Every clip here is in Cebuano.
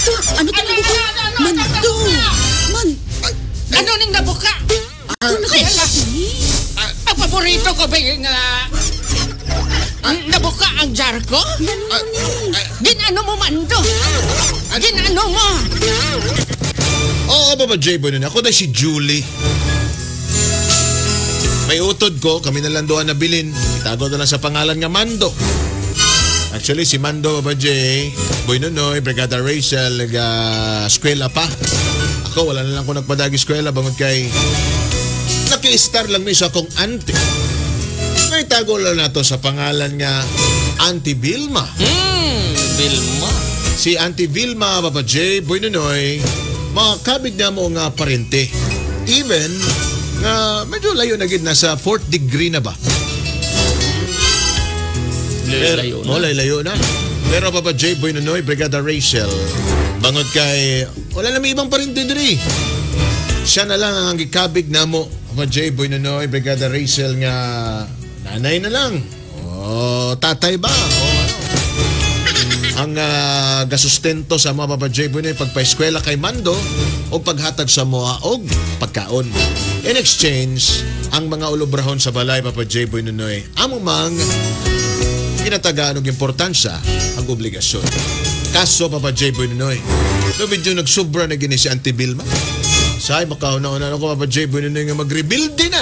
Ito, ano ito nabuka? Mando! Man! Ano ning nabuka? Ano na? Ang paborito ko ba nga nabuka ang jar ko? Ginano mo, Mando? Ginano mo? Oo, Papa J. Boy, ako na si Julie. May utod ko, kami na lang doon nabilin. Itago na lang sa pangalan nga Mando. Actually, si Mando, Papa J, Boy Nonoy, Brigada Rachel, nag-eskwela pa. Ako, wala na lang ko nagpadagi eskwela bangod kay naki-star lang mi sa akong auntie. May tago lang nato sa pangalan nga Auntie Vilma. Vilma. Si Auntie Vilma, Papa J, Boy Nonoy, mga kabig na mo nga parente. Even, nga medyo layo na gid, nasa 4th degree na ba? Layo na. Oh, layo na. Pero Papa J, Boy Nonoy, Brigada Rachel, bangod kay wala na may ibang parente diri. Siya na lang ang gikabig na mo, Papa J, Boy Nonoy, Brigada Rachel nga nanay na lang. O tatay ba? O ano? Ang gasustento sa mga Papa J, Boy Nonoy, pagpa-eskwela kay Mando o paghatag sa moa og pagkaon. In exchange, ang mga ulubrahon sa balay, Papa J, Boy Nonoy, amo mang ginatagaan og importansya ang obligasyon. Kaso, Papa J, Boy Nonoy, no medyo nagsubra na gini si Auntie Vilma. Say, makauna-una ko, Papa J, Boy Nonoy, nga mag-rebuild din na.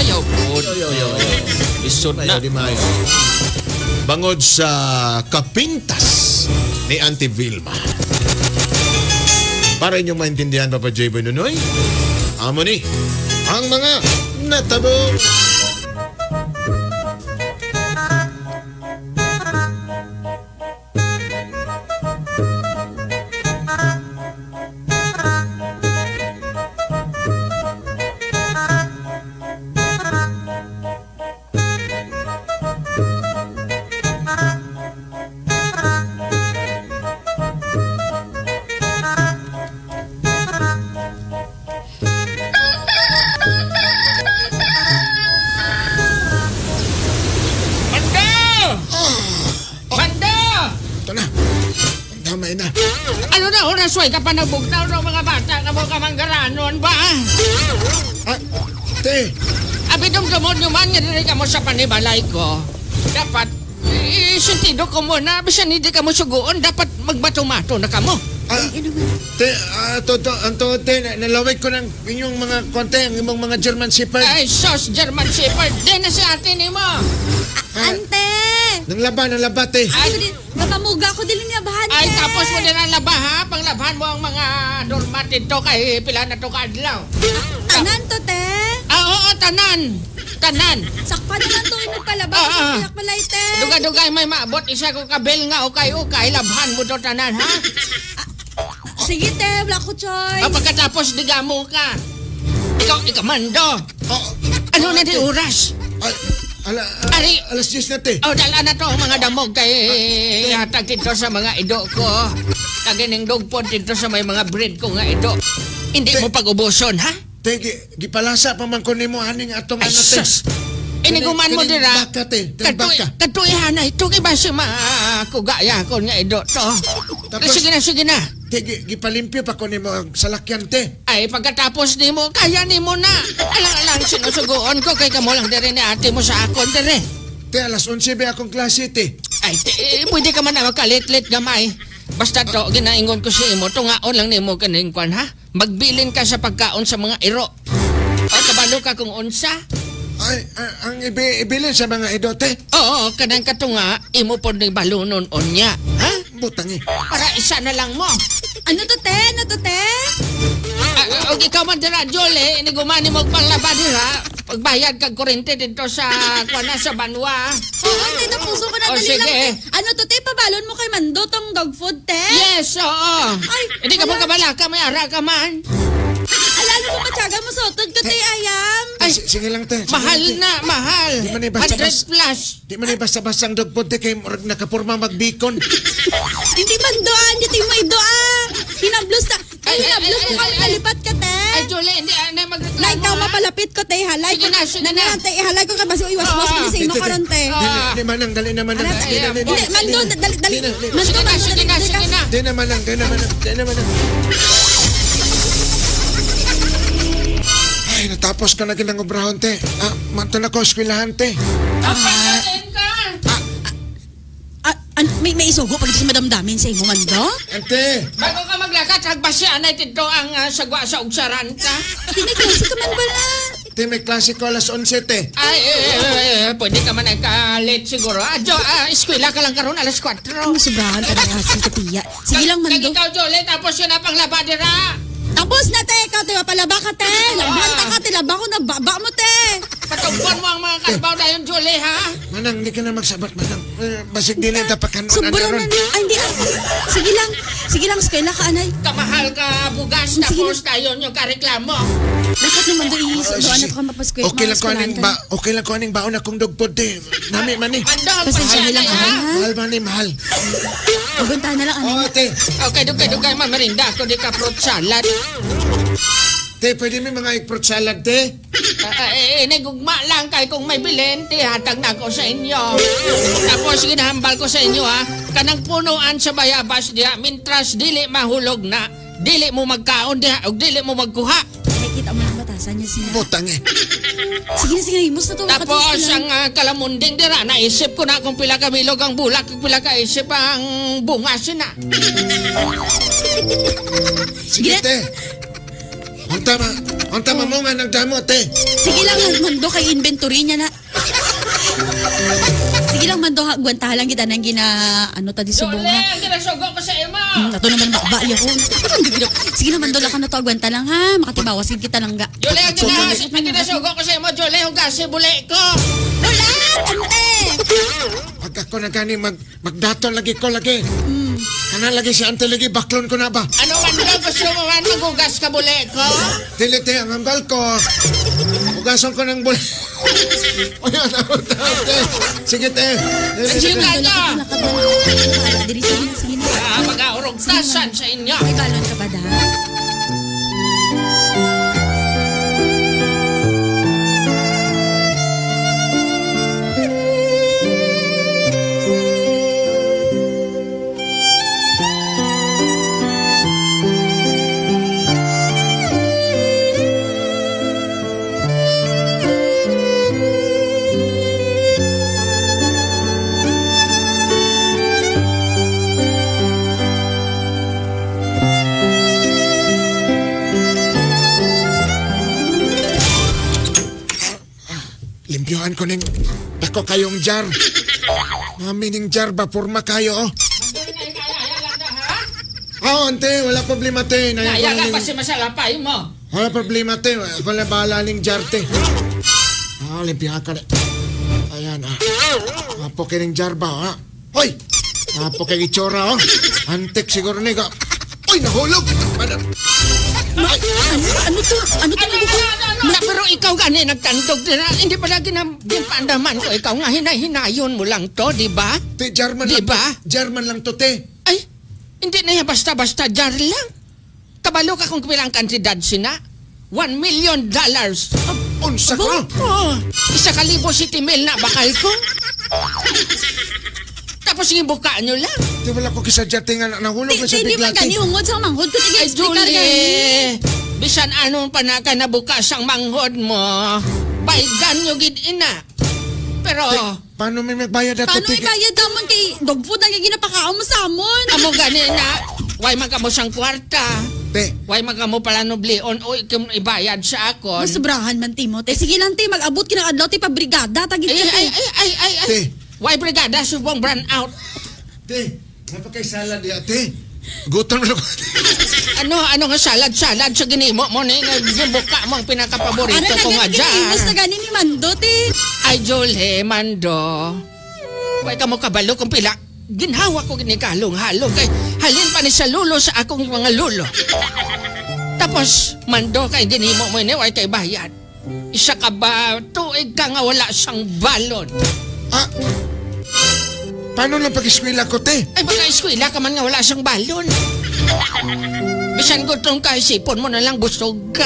Ayaw po. Ayaw. Isod na. Ayaw, di maayo. Bangod sa kapintas ni Auntie Vilma. Para inyong maintindihan, Papa J, Boy Nonoy, amo ni ang mga natabo. Sway ka pa nagbugtaw ng mga bata ka mo kamanggaranon ba? Ah, te! Abi dumdumon nyo man nga diri ka mo sa panibalay ko. Dapat, sentido ko muna. Bisan hindi ka mo suguon, dapat magbato-mato na ka mo. Ah, te, te, nalawig ko ng inyong mga konti, ang imong mga German Shepherd. Ay, sos, German Shepherd. Di na si ate ni mo. Ante! Nang laba, te. Ay, napamuga ko din niya bahan, te. Ay, tapos mo din ang laba, ha? Panglabhan mo ang mga doormat dito kay pila na to kaadlaw. Tanan to, te. Ah, oo, tanan. Tanan. Sakpa na lang to, nagpalaba. Kayak malay, te. Dugay-dugay may maabot. Isa ko kabel nga, ukay-ukay. Labhan mo to tanan, ha? Sige, te. Wala ko choice. Ah, pagkatapos, digamo ka. Ikaw, Mando. Ano na di oras? Alas 10 na, te. Oh, dala na to ang mga damog kay hatag dito sa mga ido ko. Kagining dugpon dito sa may mga breed ko nga ido. Hindi mo pag-ubuson, ha? Te, gipalasa pa man ko nimo aning atong ay, ano, te. Sus! Iniguman mo dira. Baka, te. Katuihan na ito. Iba si makugaya ko nga ido to. Tapos, sige na, sige na. Te, gipalimpyo pa ko nimo ang salakyan, te. Ay, pagkatapos nimo, kaya nimo na. Alang-alang sinusugoon ko kay kamo lang dere ni ate mo sa akon dere. Te, alas 11 ba akong klase, te? Ay, te, pwede ka man na magkalit-lit gamay. Basta to, ginaingon ko si imo, tungaon lang nimo kaning kwan, ha? Magbilin ka sa pagkaon sa mga iro. O, kabalo ka kung unsa. Ay, ang ibilin sa mga ido, te? Oo, kanang katunga, imo po ni balunon onya. Ha? Butang eh. Para isa na lang mo. Ano to, te? Ano to, te? Og ikaw man dira, Jolie, inigumani mo panglaba dira. Pagbayad kag kurente dito sa kuana sa banwa. Oo, te, napuso ko na O, dali sige. lang. Ano to, te? Pabalon mo kay Mando tong dog food, te? Yes, oo. Ay, hindi ka magkabala ka, may ara ka man. Alala mo, matyaga mo sa utod ko, te, ayam. Ay, sige lang, te. Sige mahal lang, te. na, mahal. Di man basta 100 plus. Di man basta-basta ang dog food, te, kay murag nakaporma magbikon. Hindi man doan, hindi mo idoa. Hinablos na. Ay, hinablos mo kami malipat ka, te. Ay, Julie, hindi na magreklamo. Na ikaw mapalapit ko, te, ha? ihalay Sige ko. na, sige na. Nanay, te, ihalay ko kay basi iwaswas ko ni sa imo karon te. Di manang, dali na manang. Anak, Di na, di na, Hindi, Mando, dali, dali. Di na, di na. Mando, Sige na, Mando, sige dali, na, dali ka. sige na. Di na manang, di na manang, di na manang. Ay, natapos ka na ginang obrahon, te. Ah, manto na ko, eskwelahan, te. Pagkain ka. May isugo pag ito sa madamdamin sa imo, Mando? Ante! Bago ka maglakat, hagbasi anay dito ang sagwa sa ugsaran ka. Di may klase ka man bala. Te, may klase ko alas 11, te. Ay, pwede ka man ay ka-late siguro. Jo, eskwela ka lang karon alas 4. Ang sobrahan ka na sa katiya. Sige lang, Mando. Kag ikaw, Jolly, tapos yun na pang labadera. Tapos na, te. Ikaw, te. Palaba ka, te. Labanta ka, te. Laba ko na. Baba mo, te. Patugpon mo ang mga kalbaw na yun, Jolly, ha? Manang, hindi ka na magsabat, manang. Basig di na tapakan Sobra na. Ay, hindi. Sige lang. Sige lang, eskwela ka, anay. Kamahal ka bugas, Sige tapos tayo yung kareklamo. Dapat naman do doon na ka mapaskwela. Okay lang ko aning ba, okay lang ko aning baon akong dugpod, te. Nami man eh. Mando, Pasensya pahala lang, na, ha? anay, ha? Mahal man eh, mahal. Paguntahan na lang, anay. Oo, te. Okay, dugay-dugay, mamarinda ako di ka fruit salad. Te, pwede may mga fruit salad, te? Nagugma lang kay kung may bilin, te, hatag na ako sa inyo. Tapos ginahambal ko sa inyo, ha? Kanang punuan sa bayabas diha, mintras dili mahulog na, dili mo magkaon diha, og dili mo magkuha. Nakikita mo lang batasan niya siya. Butang eh. Sige na, sige na. Himos na to. Tapos ang kalamunding dira, naisip ko na kung pila ka bilog ang bulak, kung pila ka isip ang bunga sina. Sige, te. Unta ma mo nga nagdamo, te. Sige lang, Mando, kay inventory niya na. Sige lang, Mando, ha, gwantahan lang kita nang gina, ano ta di subong, Jolly, ha. ang ginasugo ko sa imo. Ato naman baba, yako. Sige lang, Mando, laka na to, agwanta lang, ha. Makatibawas kita lang, ga. Jolly, ang ginasugo ko sa imo, Jolly, hugasi buli ko. Bulat, ante! Pag ako na gani, magdato lagi ko lagi. Kana lagi si ante lagi, baklon ko na ba? Ano man daw, gusto mo man maghugas ka buli ko? Dili, te, ang hambal ko. Hugason ko ng buli. Uy, ano, te. Sige, te. Sige na. Diri, sige na, sige na. Mag-aurog tasan sa inyo. May balon ka ba, da? Limpyohan ko ning dako kayong jar. Mami ning jar ba porma kayo oh. Oh, ante, wala problema te. Naya ka pa si masalapay mo. Wala problema te. Ako na bahala ning jar te. Ah, limpyohan ka na. Ayan ah. Apo kay ning jar ba ha? Hoy! Apo kay itsura oh. Antik siguro ni ka. Oy, nahulog. Ano to? Ano to? Na, pero ikaw gani nagtandog dira. Hindi pala ginpaandaman ko. Ikaw nga hinay-hinayon mo lang to, di ba? Te, German di lang. ba? German lang to, te. Ay, hindi na yan basta-basta jar lang. Kabalo ka kung pilang kantidad sina. $1 million. Unsa ko? Oh, 1,000 si Timel na bakal ko. Tapos yung buka nyo lang. Di wala ko kisadya tinga nahulog na sa Di bigla. man gani hungod sa manghod ko. Ay, Julie, bisan anong panaka na bukas ang manghod mo, baygan nyo gid ina. Pero, Te, paano may magbayad ato? Paano may bayad damon kay dog food ang ginapakaon mo sa amon? Amo gani na, way magkamo sang kwarta. Te. Way magkamo pala noblion o ibayad sa akon. Masobrahan man, Timo. Te, sige lang, te, mag-abot kinang adlaw, te, pabrigada. Tagit ka, te. Ay. Te. Way brigada, subong brand out. Te, napakay salad ya, te. Gutom na ko. Ano nga salad-salad sa ginimo mo ni buka mo ang pinakapaborito ano ko nga na dyan. Ano na gani ni Mando, te. Ay, Jolhe, Mando. Way ka mo kabalo kung pila. Ginhawa ko ginikalong-halong kay halin pa ni sa lulo sa akong mga lulo. Tapos, Mando, kay ginimo mo ini, way kay bayad. Isa ka ba, tuig ka nga wala sang balon. Ah, paano lang pag-eskwela ko, te? Ay, baka eskwela ka man nga wala siyang balon. Bisan Bisan gutom ka, isipon mo na lang busog ka.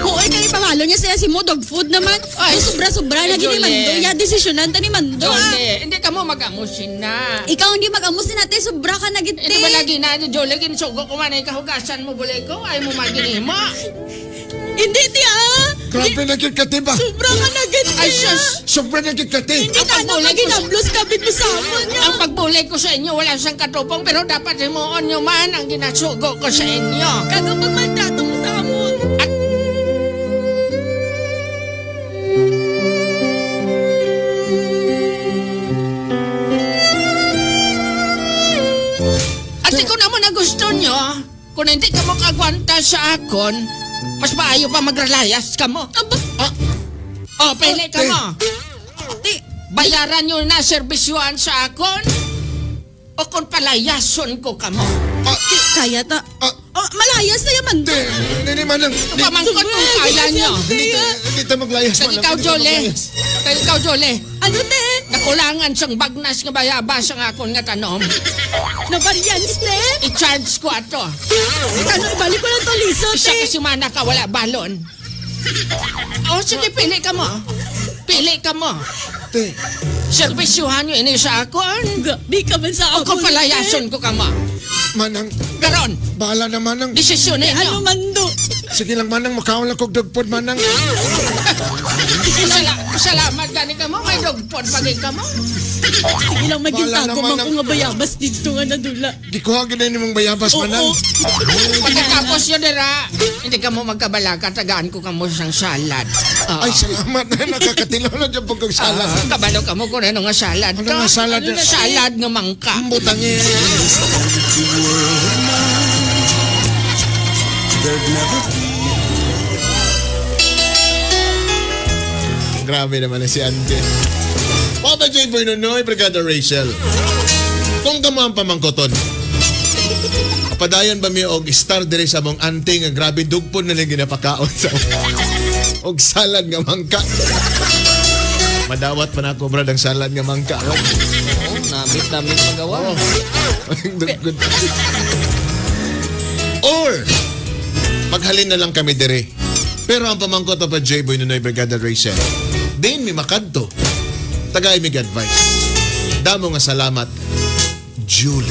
Oo, ay kay pangalo niya siya si mo dog food naman. Ay, sobra-sobra lagi ni Mando. Ya desisyonan ta ni Mando. Jolie, hindi ka mo mag-amusin na. Ikaw hindi mag-amusin natin, sobra ka na gid. Hindi ba lagi na ni Jolie ginsugo ko man ay kahugasan mo bulay ko ay mo maginimo. Hindi ti ah. Grabe na gid ka, ba? Sobra ka na gid. Ay sus, Sobra na gid ka, te. Hindi na na maginablos kabit mo sa amon niya. Ang pagbulay ko sa inyo wala siyang katupong pero dapat himuon nyo man ang ginasugo ko sa inyo. Kag ang pagmaltrato mo sa amon. At At kung naman na gusto nyo, kung hindi ka mo kagwanta sa akon, mas maayo pa magralayas ka mo. Aba, O, pili ka mo. ti, Bayaran nyo na serbisyuan sa akon o kung palayason ko ka mo. ti, kaya ta. Oh, malayas na yaman. Te, hindi manang. Pamangkot kung kaya nyo. Hindi ta maglayas Kag manang. ikaw, Hindi ta Jole. maglayas. Kag ikaw, Jole. Ano te? Nakulangan siyang bagnas nga bayabas ang akon nga tanom. Nabarians te? I-charge ko ato. Ano, ibalik ko lang to liso Isa te. kasi mana ka, wala balon. O, sige, pili ka mo. Pili ka mo. Te, Serbisyuhan nyo ini sa akon. Gabi ka man sa O akon. kung palayason ko ka mo. manang, Garon, bahala na manang. desisyon Ano ninyo. mando? Sige lang manang, makaon lang kog dugpod manang. Salamat gani ka mo. May dogpod pagin ka mo. Sige lang maging Bahala tago naman man ko nga bayabas dito nga nadula. Gikuha gid ni mong bayabas Oo. manang. Pagkatapos nyo dira, hindi ka mo magkabalaka, tagaan ko ka mo siyang salad. Oo. Ay, salamat na nakakatilaw na dyan pong kag salad. Ah, kabalo ka mo kung ano nga salad Ano to. nga salad? Ano nga salad nga mangka. Butangin. Grabe naman na si Ante. Papa J. Boy Nonoy, Brigada Rachel. Kung kamo ang pamangkoton, padayon ba mi og star diri sa mong ante nga grabe dugpon na lang ginapakaon sa og salad nga mangka. Madawat pa na ako brad ang salad nga mangka. Oh, namit-namit magawa. Dugpon. Or maghalin na lang kami dire. Pero ang pamangkot pa J. Boy Nonoy, Brigada Rachel, din mi makadto. Tagay mig advice. Damo nga salamat, Julie.